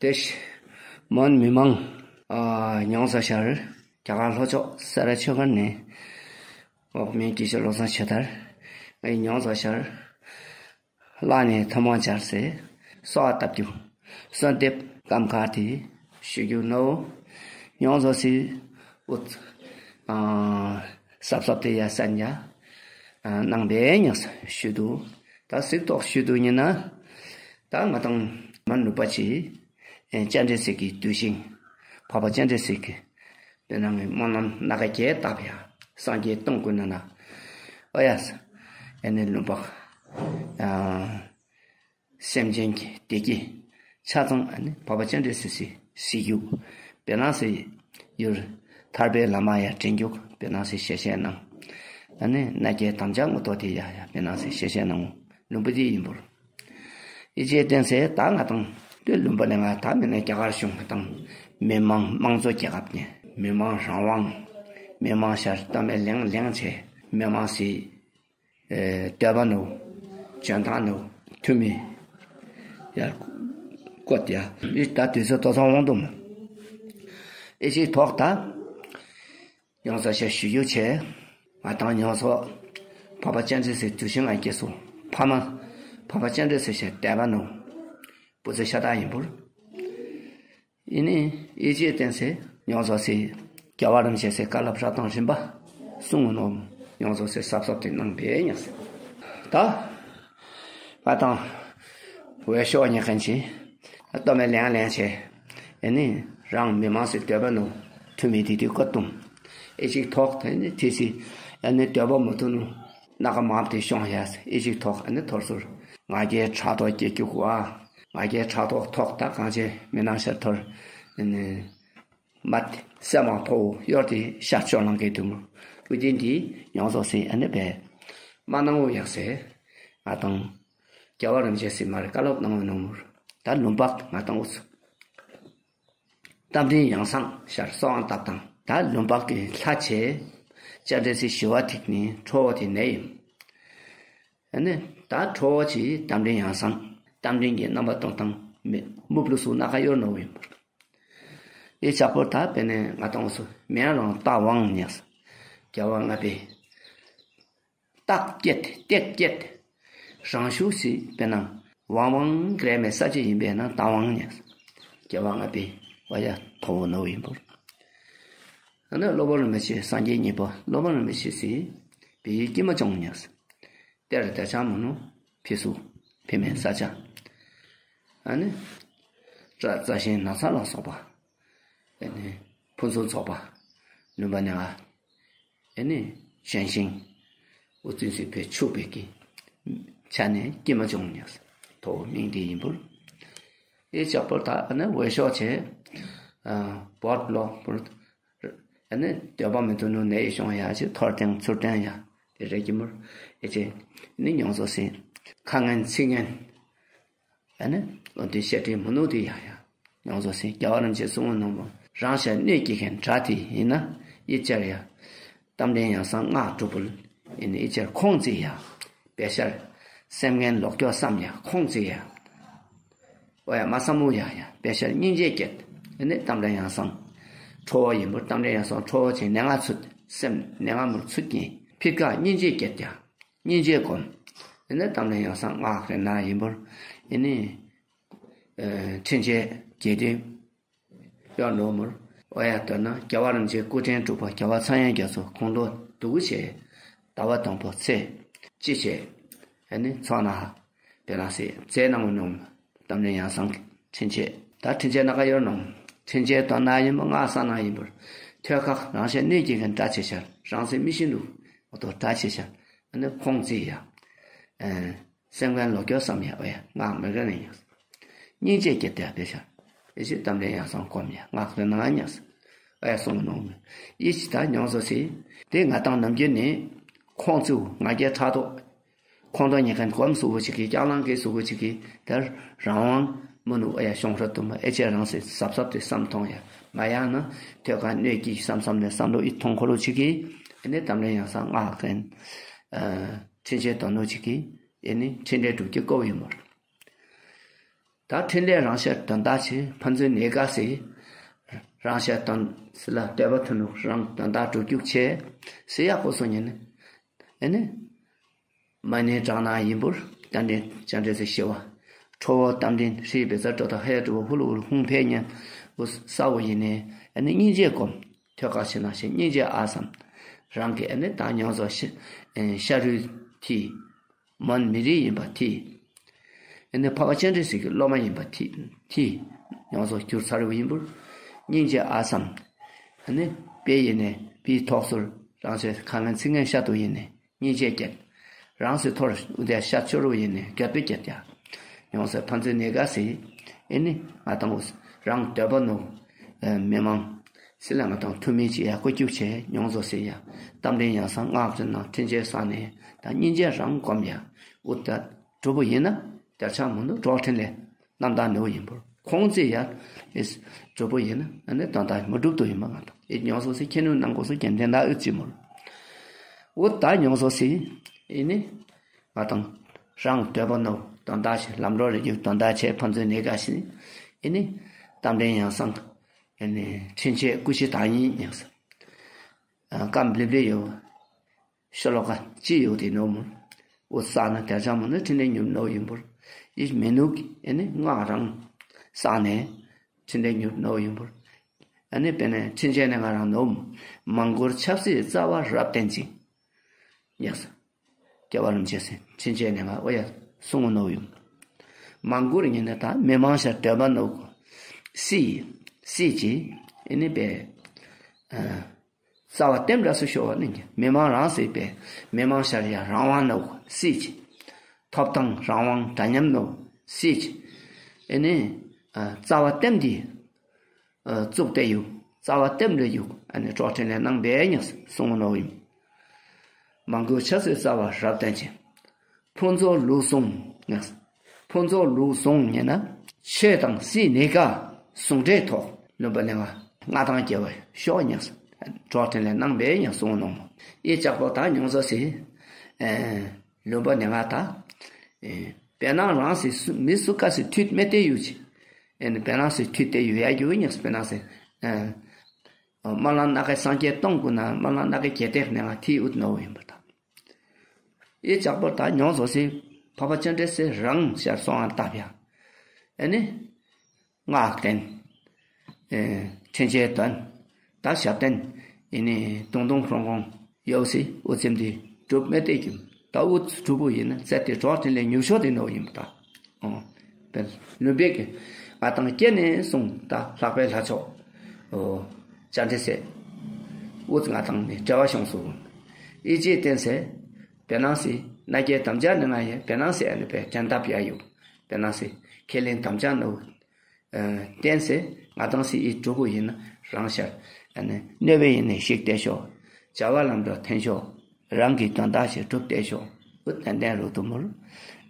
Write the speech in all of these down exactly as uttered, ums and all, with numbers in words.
དེ་མོན་མི་མང་ཨ་མྱོང་ཚོར་ཤར། རྒྱ་གར་ལྷོ་ཕྱོགས་སེ་ར་ཆོས་སྒར་ནས་འོག་མིན་དགེ་བཤེས་བློ་བཟང་ཆོས་དར། ངའི་མྱོང་ཚོར་ཤར། བླ་ནས་ཐུན་མོང་སྦྱར་སའི་གསོལ་བ་བཏབ་རྒྱུ། གསོལ་འདེབས་སྐབས་འགའ་དེ་ཞུ་རྒྱུ་ནོ། མྱོང་ཚོར་སི་འུ་ཨ་གཟབ་གཟབ་དེ་ཡ་སན་ཡ་ཨ་གནང་བའི་ཉག་ཞུ་དུ། ད་གཟིགས་རྟོག་ཞུ་དུ་ཉིན་ན། ད་ང་དང་མ་ནུ་པ་ཅི་ཨེ་སྤྱན་རས་གཟིགས་ཀྱི་གདུལ་ཞིང་། འཕགས་པ་སྤྱན་རས་གཟིགས་ཀྱི་དེ་ནང་གི་སྨོན་ལམ་སྣ་ཁ་བརྒྱད་བཏབ་ཡ། སངས་རྒྱས་སྟོང་ཀུན་ན་ན། ཨོ་ཡ། ཨེ་ནི་ལུང་པ་ཨ་སེམས་ཅན་གྱི་བདེ་སྐྱིད་ཆ་ཚང་ཨ་ནི་འཕགས་པ་སྤྱན་རས་གཟིགས་སི་སི་ཡུག་བེ་ལང་སི་ཡུར་ཐར་པའི་ལམ་མ་ཡ་དྲན་རྒྱུག་བེ་ལང་སི་ཞལ་བཞེས་གནང་། ཨ་ནི་མནའ་སྐྱེལ་དམ་བཅའ་དངོས་ཐོག་དེ་ཡ་ཡ་བེ་ལང་སི་ཞལ་བཞེས་གནང་ལུང་པ་དེ་ཡིན་པོར། ཨི་ཅེ་བསྟན་སའི་ད་ང་དང་དེ་ལུང་པ་ནས་ང་ད་མི་ནས་རྒྱ་གར་གཞུང་དང་མི་མང་དམངས་གཙོ་རྒྱལ་ཁབ་ནས་མི་མང་རང་དབང་མི་མང་ཤར་ཏོ་མེ་ལེང་ལེང་ཆེ་མི་མང་སི། ཨེ་འདོད་པ་ནོ། འཇོན་ཐང་ནོ། འཐུས་མི་ཡར་བཀོད་ཡ། ཨི་ད་དུས་ཚོད་ཏོག་ཙམ་འོང་དུ་མ། ཨེ་ཅིག་ཐོག་ད་མྱོང་ཚོར་ཞེས་ཞུ་རྒྱུ་བྱས། ང་དང་མྱོང་ཚོར་འཕགས་པ་སྤྱན་རས་གཟིགས་གདུལ་ཞིང་ང་སྐྱེས་སོ། ཕ་མ་འཕགས་པ་སྤྱན་རས་གཟིགས་ཞེས་འདོད་པ་ནོ། བུ་ཚོ་ཤ་སྟག་ཡིན་པོར། ཡིན་ནི་ཨི་ཅེ་བསྟན་སའི་མྱོང་ཚོར་སི་རྒྱལ་བ་རིན་པོ་ཆེ་སའི་བཀའ་སློབ་སྲ་ཐང་རིམ་པ་གསུང་ངོ་ནོ། མྱོང་ཚོར་སི་གཟབ་གཟབ་དེ་གནང་བས་ཉག་སི། ད་ང་དང་འོས་ཤོག་ཉེ་མཁན་ཆེ་ཏོ་མེ་ལེང་ལེང་ཆེ་ཨེ་ནི་རང་མི་མང་སི་འདོད་པ་ནོ། འཐུས་མི་དེ་དུས་ཀོ་ཏུམ་ཨེ་ཅིག་ཐོག་དེ་ནི་དེ་སི་ཨེ་ནི་འདོད་པ་མོ་ཐུ་ནུ། སྣ་ཁ་མང་དེ་ཤོང་ཡ་ཨི་ཅིག་ཐོག་ཨ་ནི་ཐོར་ཟུར་ང་རྒྱལ་ཕྲག་དོག་སྐྱེ་རྒྱུ་གོ་ཨ། ང་རྒྱལ་ཕྲག་དོག་ཐོག་ད་གང་ཆེ་མི་ནང་ཤར་ཐོར་ཨ་ནི་མ་སེ་མ་ཕོ་གཡོར་དེ་ཤར་ཆོ་ལང་གེ་དུ་མོ་བུ་དེ་འདི་མྱོང་ཚོར་སེ་ཨ་ནི་བས་མ་ནང་འུ་ཡག་སེ་ང་དང་རྒྱལ་བ་རིན་པོ་ཆེ་སི་མ་རེ་བཀའ་སློབ་གནང་བའི་ནོ་མུར་ད་ལུང་པ་ང་དང་འུ་ཚུ། རྟ་མགྲིན་ཡང་གསང་ཤར་གསོལ་བ་བཏབ་དང་ད་ལུང་པ་གི་ལྷ་ཆེ། སྤྱན་རས་གཟིགས་ཞི་བ་ཐིག་ནི་ཁྲོ་བོ་དེ་ནས་ཡིན། ཨ་ནི་ད་ཁྲོ་བོ་ཆེ་རྟ་མགྲིན་ཡང་གསང་རྟ་མགྲིན་གྱི་རྣམ་པ་སྟོན་དང་མི་སྨུག་ལུ་སུ་སྣ་ཁ་གཡོར་ནོ་ཡིན། ཨེ་ཇག་པོ་ད་པེ་ནས་ང་དང་འུ་ཚུ་མེ་རང་རྟ་དབང་ཉེས། རྒྱལ་བ་ལྔ་པའི་རྟགས་བསྐྱེད་སྟེགས་བསྐྱེད། རང་ཤུགས་སི་དཔེར་ན་ཝང་ཝང་གྲས་མེད་ས་ཅི་ཡིན་པས་ན་ད་ཝང་ཉེ། རྒྱལ་བ་ལྔ་པའི་བ་ཡ་ཐོ་བོ་ནོ་ཡིན་པོར། ཨ་ནི་སློབ་དཔོན་རིན་པོ་ཆེ་སངས་རྒྱས་གཉིས་པོ་སློབ་དཔོན་རིན་པོ་ཆེ་སི་བི་ཡི་ཀྱི་མ་ཅོང་ཉེ། གཏེར་བདེ་ཆ་མོ་ནོ་ཕི་སུ་ཕི་མེད་ས་ཆ། ཨ་ནི་རྩ་རྩ་ཤིང་ན་ཚ་ལ་སོགས་པ། ཨ་ནི་ཕུན་སུམ་ཚོགས་པ་ནུས་པ་ནི་ཨ། ཨེ་ནི་ཞན་ཤིང་། འུ་ཙི་སི་ཕེ་ཆུ་བེ་ཀི། ཆ་ནས་ཀྱེ་མ་ཅུང་ཉག་ཐོ་མིང་དེ་ཡིན་པུར། ཨེ་ཅག་པུར་ད་ཨ་ནི་འོས་ཤོག་ཆེ། ཨ་བོད་ལོ་པུར། ཨ་ནི་འདོད་པ་མི་འདུག་ནུ་ནས་ཡི་ཤོང་ཡ་ཆེ་ཐོར་ཐེང་ཚུར་ཐེང་ཡ། དེ་རེ་ཀྱི་མུར། ཨེ་ཅེ། ནི་མྱོང་ཚོ་སི། ཁ་ངན་ཚིག་ངན། ཨ་ནི་ལོ་དེ་བཤད་ཁྲིད་མི་ནུ་དེ་ཡ་ཡ། ཡོངས་སུ་ཟིན་རྒྱལ་བ་རིན་པོ་ཆེ་གསུང་བ་ནོར་བུ་རང་ཤར་གནོད་སྐྱེལ་མཁན་དགྲ་དེ་ཡིན་ན་ཡི་ཅར་ཡ། རྟ་མགྲིན་ཡང་གསང་སྔགས་གྲུབ་པུལ་ཡིན་ན་ཡི་ཅར་ཁོང་བརྩི་ཡ། དཔེ་ཤར་སེམས་ངན་ལོག་སྐྱོ་བསམ་ཡ་ཁོང་བརྩི་ཡ། ཨོ་ཡ་མ་བསམ་མུ་ཡ་ཡ་དཔེ་ཤར་སྙིང་རྗེ་སྐྱེད་ཡིན་ན་རྟ་མགྲིན་ཡང་གསང་ཁྲོ་བོ་ཡིན་པུར་རྟ་མགྲིན་ཡང་གསང་ཁྲོ་བོ་ཆེ་ནད་ང་ཚུད་སེམས་ནད་ང་མུར་ཚུད་ཀྱིན་ཕིར་ཀ་སྙིང་རྗེ་སྐྱེད་ཡ། སྙིང་རྗེ་སྒོམ། ཡིན་ན་རྟ་མགྲིན་ཡང་གསང་སྔགས་རེ་ན་ཡིན་པུར་ཡིན་ནི། ཨེ་ཕྲིན་ཆེན་དགེ་འདུན་གཡོ་ནོར་མུར། ཨོ་ཡ་ལྟར་ན་རྒྱལ་བ་རིན་པོ་ཆེའི་སྐུ་ཕྲེང་དྲུག་པ་རྒྱལ་བ་ཚངས་དབྱངས་རྒྱ་མཚོ་དགུང་ལོ་དུ་གུ་བྱས། ཟླ་བ་དང་པོ་ཚེས་གཅིག་བྱས། ཨེ་ནི་ཚོགས་ན་ཧ། དེ་རང་སྲིད་རྩེ་གནང་བ་ནོར། རྟ་མགྲིན་ཡང་གསང་ཕྲིན་ཆེན། ད་ཕྲིན་ཆེན་སྣ་ཁ་གཡོར་ནོར། ཕྲིན་ཆེན་དོན་ན་ཡིན་པ་སྔགས་ས་ན་ཡིན་པར། ཐོད་ཁག་རང་ཤེས་གནོད་སྐྱེལ་མཁན་དགྲ་ཆེ་ཤར་རང་སེམས་མི་ཤེས་ལུགས་འོ་ཏོ་དགྲ་ཆེ་ཤར། ཨེ་ནི་ཁོང་བརྩི་ཡ། ཨེ། སེམས་ངན་ལོག་སྐྱོ་བསམ་ཡ་ཨོ་ཡ་ངག་མི་དགའ་ནི་ཡང་། སྙིང་རྗེ་སྐྱེད་དེ་ཡ་དཔེ་ཤར། ཨེ་ཤི་རྟ་མགྲིན་ཡང་གསང་སྒོམ་ཡ་ངག་རེ་ནང་ཉག་སི། ཨོ་ཡ་གསུང་ནོ་མི། ཡི་ཤི་ད་མྱོང་སོ་སི། དེ་ང་དང་ནམ་རྒྱུན་ནི། ཁོང་བརྩིའུ་ང་རྒྱལ་ཕྲག་དོག་ཁོང་དོ་ཉེ་མཁན་སྒོམ་སུ་བོ་ཅིག་གི་སྐྱག་ལང་གི་སུ་བོ་ཅིག་གི་དེར་རང་དབང་མི་ནུ་ཨོ་ཡ་ཤོང་ཧྲ་དུ་མ་ཨེ་ཅེ་རང་སི་སབ་སབ་དེ་བསམ་མཐོང་ཡ། མ་ཡ་ན་ཐོད་ཀ་གནོད་ཀྱི་བསམ་བསམ་ནས་བསམ་བློ་ཨི་ཐོང་ཁོ་ལོ་ཅིག་གི་ཨེ་ནི་རྟ་མགྲིན་ཡང་གསང་སྔགས་མཁན། ཨ་ཕྲིན་ཆེན་དོན་ནོ་ཅིག་གི་ཨེ་ནི་ཕྲིན་ལས་སྒྲུབ་ཀྱི་ཀོ་བའི་མོར། ད་འཕྲིན་ལས་རང་ཤར་དོན་དག་ཆེ། ཕན་ཚུན་གནས་ཀ་སི་རང་ཤར་དོན་སི་ལ་སྟོད་པ་ཐུ་ནུ་རང་དོན་དག་སྒྲུབ་རྒྱུག་ཆེ་སི་ཡག་པོ་སོང་ཉིན་ཨེ་ནི། མ་ནི་དྲག་ན་ཡིན་པུར་རྟ་མགྲིན་བྱ་འདྲེ་སི་ཤི་བ། ཁྲོ་བོ་རྟ་མགྲིན་ཧྲི་བེ་ཙ་ཏྲོ་ད་ཧེ་ཏྲོ་བོ་ཧུ་ལུ་ཧུ་ལུ་ཧུང་ཕེ་ཉན་བུ་ས་བོ་ཡིན་ནི་ཨེ་ནི་སྙིང་རྗེ་སྒོམ། ཐོད་ཀ་ཆེ་ན་ཤེས་སྙིང་རྗེ་ཨ་བསམ། རང་གི་ཨེ་ནི་ད་མྱོང་ཚོ་ཤ་ཤ་རུས་ཐི། མོན་མི་རིགས་ཡིན་པ་ཐི། ཨེ་ནི་འཕགས་པ་སྤྱན་རས་གཟིགས་ཀྱི་སློབ་མ་ཡིན་པ་ཐི། ཐི། མྱོང་ཚོ་གྱུར་ཚར་བ་ཡིན་པུར། སྙིང་རྗེ་ཨ་བསམ། ཨེ་ནི་དཔེ་ཡིན་ནི་དཔེའི་ཐོག་སོར་རང་ཚོའི་ཁ་ངན་ཚིག་ངན་བཤད་དུ་ཡིན་ནི་སྙིང་རྗེ་བསྐྱེད། རང་ཚོའི་ཐོར་འུ་དེ་ཤ་ཆོ་རུ་ཡིན་ནི་རྒྱབ་ཏུ་བསྐྱེད་ཡ། མྱོང་ཚོ་ཕན་ཚུན་གནས་ཀ་སི། ཨེ་ནི་ང་དང་རང་འདོད་པ་ནོ། མི་མང་སི་ལ་ང་དང་ཐུ་མི་ཅི་ཡ་ཀོ་ཀྱུག་ཆེ་མྱོང་ཚོ་སི་ཡ། གཏམ་དྲན་ཡང་སང་སྔགས་རིན་ནང་འཕྲིན་བཅོལ་ས་ནས་ད་སྙིང་རྗེ་རང་སྒོམ་ཡ། འུ་ད་གྲུབ་པོ་ཡིན་ན་དལ་ཆ་མོ་ནུ་གྲོགས་འཕྲིན་ལས་རྣམ་དག་ནུ་ཡིན་པུར། ཁོང་ཚེ་ཡ་ཨེ་གྲུབ་པོ་ཡིན་ན་ཨ་ནི་དོན་དག་མི་འགྲུབ་ཏུ་ཡིན་པ་ང་དང་ཨེ་མྱོང་ཚོ་སི་ཁྱེད་ནུ་ནང་གོ་སོ་རྒྱན་ལྡན་ད་ཨུ་ཅི་མོར། འུ་ད་མྱོང་ཚོ་སི། ཨེ་ནི། ང་དང་རང་འདོད་པ་ནོ་དོན་དག་ཞིག་ལམ་འགྲོ་རེ་རྒྱུ་དོན་དག་ཆེ་ཕན་ཚུན་གནས་ཀ་ཞིག་ཨེ་ནི། གཏམ་དྲན་ཡང་སང་། ཨེ་ནི་འཕྲིན་བཅོལ་སྐུ་ཞི་དང་ཉིད་ཉགས། སྐམ་བླི་བླི་ཡོད། ཤོ་ལོ་ཀ་ཅི་ཡོད་དེ་ནོ་མོ། འུ་ས་ན་དལ་ཆ་མོ་ནི་འཕྲིན་ལས་ཉུབ་ནོ་ཡིན་པུར། ཡིད་མི་ནུག་ཨེ་ནི་སྔགས་རང་ས་ནས། འཕྲིན་ལས་ཉུབ་ནོ་ཡིན་པུར། ཨ་ནི་དཔེར་ན་འཕྲིན་བཅོལ་ནས་ང་རང་ནོ་མོ། མང་བཀུར་ཆབ་སྲིད་རྩ་བ་རབ་བརྟན་ཅིང་། ཉགས། སྐྱེ་བ་རིམ་བྱེད་སེ་འཕྲིན་བཅོལ་ནས་ང་ཨོ་ཡ་གསུང་ངོ་ནོ་ཡིན། མང་བཀུར་ཉིན་ནས་ད་མི་མང་ཤར་འདོད་པ་ནོ་གོ། སྲིད། སྲིད་ཀྱི་ཨེ་ནི་པའི། རྩ་བ་བརྟན་ར་སུ་ཤོར་བ་ནི་མི་མང་རང་སྲིད་པའི་མི་མང་ཤར་ཡ་རང་དབང་ནོ་གོ་སྲིད་ཀྱི། ཐོབ་ཐང་རང་དབང་འདྲ་མཉམ་ནོ་སྲིད་ཀྱི། ཨེ་ནི། རྩ་བ་བརྟན་དེ། བཙུགས་ཏེ་ཡུག་རྩ་བ་བརྟན་རེ་ཡུག་ཨ་ནི་གྲོགས་འཕྲིན་ལས་གནང་བས་ཉགས་གསུང་ནོ་ཡིན། མང་བཀུར་ཆབ་སྲིད་རྩ་བ་རབ་བརྟན་ཅིང་། ཕུན་ཚོགས་ལུགས་ཟུང་ཉགས། ཕུན་ཚོགས་ལུགས་ཟུང་ཉེ་ན། ཆོས་དང་སྲིད་གནས་ཀ་ཟུང་འབྲེལ་ཐོག་ལུང་པ་ལས་ང་མངའ་ཐང་རྒྱལ་བ་ཤོག་ཉགས། གྲོགས་འཕྲིན་ལས་གནང་བས་ཉགས་གསུང་ནོ་མོ། ཨེ་ལྕགས་པོ་ད་མྱོང་ཚོ་སི། ལུང་པ་ནས་ང་ད། དཔེར་ན་རང་སྲིད་སུ་མི་སུ་ཀ་སྲིད་མཐུད་མེད་དེ་ཡུ་ཆི། ཨེ་ནི་དཔེར་ན་སྲིད་མཐུད་དེ་ཡུ་ཡ་རྒྱུ་ཉགས་དཔེར་ན་སྲིད། དམར་ལམ་སྣ་ཁའི་སངས་རྒྱས་སྟོང་ཀུན་ན་དམར་ལམ་སྣ་ཁའི་རྒྱལ་ཏེ་ནས་ང་ཐིའི་ཨུད་ནོ་ཡིན་པ་དང་། ཨེ་ལྕགས་པོ་ད་མྱོང་ཚོ་སི་འཕགས་པ་སྤྱན་རས་གཟིགས་རང་ཤར་སོང་ཨ་བཏབ་ཡ། ཨེ་ནི། སྔགས་བསྟན། ཨེ། འཕྲིན་བཅོལ་དོན། ད་ཞབས་བརྟན། ཡིན་ནི་དུང་དུང་ཁྲོང་ཁྲོང་ཡོད་སྲིད་དབུ་ཚེམ་དེ་གྲུབ་མེད་བལྟས་ཀྱི། ད་དབུ་གྲུབ་པོ་ཡིན་ན་རྩ་དེ་གྲོགས་འཕྲིན་ལས་ཉུ་ཤོ་དེ་ནོ་ཡིན་པ་ད། ཨོ། དཔེར་ལུས་པའི་གི་ང་དང་སྐྱེ་ནས་གསུང་ད་ལྷག་པའི་ལྷ་མཆོག་ཨོ། བཅར་འདྲི་སེ། དབུ་ང་དང་ནི་འབྲེལ་བ་བྱུང་སོ། ཨི་ཅེ་བསྟན་སེ། བེ་ནང་སི་ན་རྒྱལ་དམ་བཅའ་ནི་ང་ཡི་བེ་ནང་སི་ཨ་ནི་བེ་དྲན་ཐབ་ཡ་ཡོད། བེ་ནང་སི་ཁས་ལེན་དམ་བཅའ་ནོ། བསྟན་སེ་ང་དང་སི་ཨི་གྲུ་གུ་ཡིན་ན་རང་ཤར། ཨ་ནི་གནོད་པའི་ཡིན་ནི་ཞིག་བལྟས་ཤོག་བྱ་བ་ལམ་འགྲོ་འཐེན་ཤོག་རང་གི་དོན་དག་ཞིག་སྒྲུབ་བལྟས་ཤོག་འུ་ཏན་ཏན་རུ་དུ་མུར།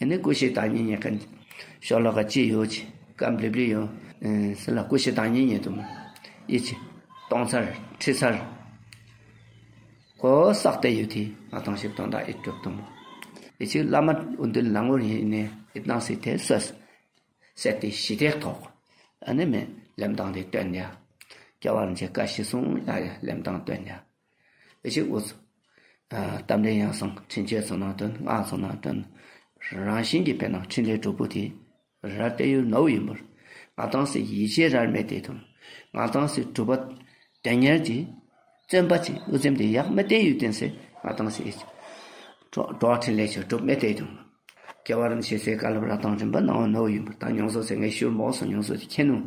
ཨ་ནི་ཀུ་ཤི་དང་ཉིན་ཉེ་ཁན་ཤོ་ལོ་ཀ་ཅི་ཡོད་ཅི་ཀམ་བླི་བླི་ཡོད། སི་ལ་ཀུ་ཤི་དང་ཉིན་ཉེ་དུ་མུར། ཨི་ཅི་གཏོང་ཚར་ཁྲི་ཚར། གོ་བསགས་ཏེ་ཡོད་དེ་ང་དང་ཞིག་དོན་དག་ཨི་སྒྲུབ་དུ་མུར། ཨི་ཅི་བླ་མ་འུ་དུ་ལ་ངོར་ཡིན་ནི་ཨི་ཏང་སི་ཐེ་སོས། སད་དེ་ཞི་བདེ་ཐོག་ཨ་ནི་མེ་ལེམ་ཐང་དེ་སྟོན་ཡ། སྐྱ་བར་མཇལ་བཀའ་ཞིག་གསུང་ཡ་ཡ་ལེམ་ཐང་སྟོན་ཡ། ཨེ་ཤི་འུ་ཚོ། གཏམ་དྲན་ཡང་སང་འཕྲིན་བཅོལ་ཚོ་ནང་སྟོན་སྔགས་ཚོ་ནང་སྟོན། རང་བཞིན་གྱི་དཔེར་ན་འཕྲིན་ལས་གྲུབ་པོ་དེ། ར་ཏེ་ཡུ་ནོ་ཡིན་པར། ང་དང་སི་ཡིད་ཆེས་རར་མེད་དེ་དུ། ང་དང་སི་གྲུབ་པ། དོན་གཉེར་གྱི། བརྩོན་པ་གྱི་དབུ་ཚེམ་དེ་ཡག་མེད་དེ་ཡུལ་བསྟན་སེ་ང་དང་སི། གྲོགས་འཕྲིན་ལས་ཆོས་གྲུབ་མེད་དེ་དུ། སྐྱེ་བ་རིམ་ཤེས་སའི་བཀའ་སློབ་ར་དང་རིམ་པ་གནང་བ་ནོ་ཡིན་པར་ད་མྱོང་ཚོ་ཟེར་ངའི་ཤུར་མོག་སོ་མྱོང་ཚོ་དེ་ཁྱེད་ནུ།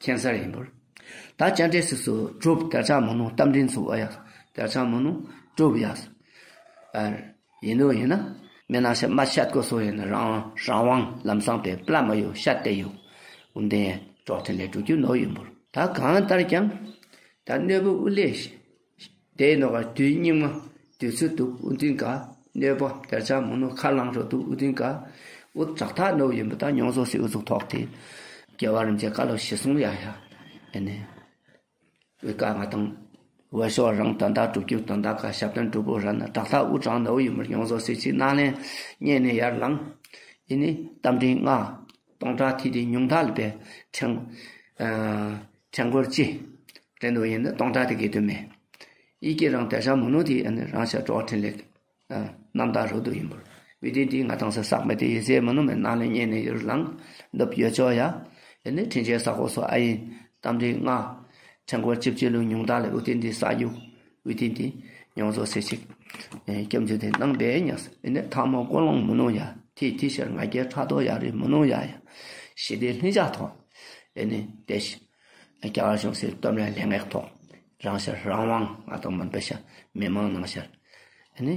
ཁྱེད་སར་ཡིན་པར། ད་བཅར་འདྲི་སི་སུ་གྲུབ་དལ་ཆགས་མོ་ནུ་གཏམ་དྲིན་ཚུགས་ཨ་ཡ། དལ་ཆགས་མོ་ནུ་གྲུབ་ཡ། ཡིན་ནོ་ཡིན་ན། མི་ན་ཤ་མ་ཤད་གོ་སོ་ཡིན་ན་རང་རང་དབང་ལམ་སང་པའི་པླ་མ་ཡོ་ཤད་དེ་ཡོ། འུན་དེ་གྲོགས་འཕྲིན་ལས་འགྲོ་རྒྱུ་ནོ་ཡིན་པར། ད་གང་ལྟར་ཀྱང་། ད་གནོད་པ་དབུ་ལས་ཤི། དེའི་ནོ་ག་དུས་སྙིགས་མ་དུས་ཚོད་དུ་དབུ་འཛིན་ག་གནོད་པ་དལ་ཆགས་མོ་ནུ་ཁ་ལང་རོ་དུ་དབུ་འཛིན་ག་དབུ་དྲག་ཐག་ནོ་ཡིན་པ་ད་མྱོང་ཚོ་སི་དབུ་ཚུགས་ཐོག་དེ། སྐྱེ་བ་རིམ་བྱེད་བཀའ་སློབ་ཞི་གསུང་ཡ་ཡ། ཨེ་ནས། འུ་ཀ་ང་དང་། འོད་ཤོག་རང་དོན་དག་སྒྲུབ་རྒྱུ་དོན་དག་ཁ་ཞབས་བརྟན་གྲུབ་པོ་ར་ན་དྲག་ཐག་དབུ་དྲག་ནོ་ཡིན་པར་མྱོང་ཚོ་སི་ཅི་ནང་ལན་རྙེད་ནས་ཡར་ལངས། ཨེ་ནི་གཏམ་དྲིན་ལྔ། སྟོང་ཕྲག་ཐིག་དེ་ཉུང་མཐའ་ལ་པའི་ཕྲེང་ཕྲེང་སྐོར་གཅིག་རེད་འདུག་ཡིན་ན་སྟོང་ཕྲག་དེ་གི་དུ་མེད། ཡི་གེ་རང་དེ་ཤ་མུ་ནུ་དེ་ཨ་ནི་རང་ཤ་གྲོགས་འཕྲིན་ལས། རྣམ་དག་རུ་དུ་ཡིན་པར། བི་དེ་འདི་ང་དང་ས་བསགས་མེད་དེ་ཡི་ཟེ་མུ་ནུ་མེད་ནང་ལ་ཉན་ནས་ཡུར་ལངས་འདུབ་ཡོད་ཆོག་ཡ། ཨ་ནི་འཕྲིན་ཆེན་ས་ཁོ་སོ་ཨ་ཡིན་གཏམ་འདྲི་ལྔ། ཕྲེང་སྐོར་བཅུ་གཅིག་ལུ་ཉུང་མཐའ་ལ་ཨུ་ཏིན་དེ་ས་རྒྱུ། ཨུ་ཏིན་དེ་མྱོང་ཚོ་ཟེར་ཅིག་སྐྱབས་འཇུག་དེ་གནང་པའི་ཉག་ས་ཨ་ནི་ཐ་མ་ཀོ་ལོང་མུ་ནུ་ཡ། ཐི་ཐི་ཤར་ང་རྒྱལ་ཕྲག་དོག་ཡ་རེད་མུ་ནུ་ཡ་ཡ། ཞི་བདེ་ལྷིང་འཇགས་ཐོག་ཨ་ནི་དེ་ཞི། རྒྱ་གར་གཞུང་སྲིད་སྟོབས་ལྡན་ལྷན་ངེས་ཐོག་རང་ཤར་རང་དབང་ང་དང་མུན་པ་ཤར་མི་མང་ནང་ཤར། ཨ་ནི།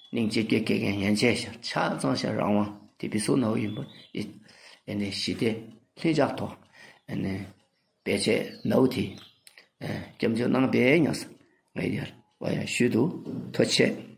སྙིང་རྗེ་སྐྱེ་མཁན་ཡན་ཆད་ཤར་ཆ་ཚང་ཤར་རང་དབང་དེ་བི་སུ་ནའུ་ཡིན་པ། ཨ་ནི་ཞི་བདེ་ལྷིང་འཇགས་ཐོག་ཨ་ནི། བེད་སྤྱད་ནའུ་དེ། སྐྱབས་འཇུག་གནང་པའི་ཉག་ས་ང་ཡར་བ་ཡ་ཞུ་དུ་ཐོ་ཆེ།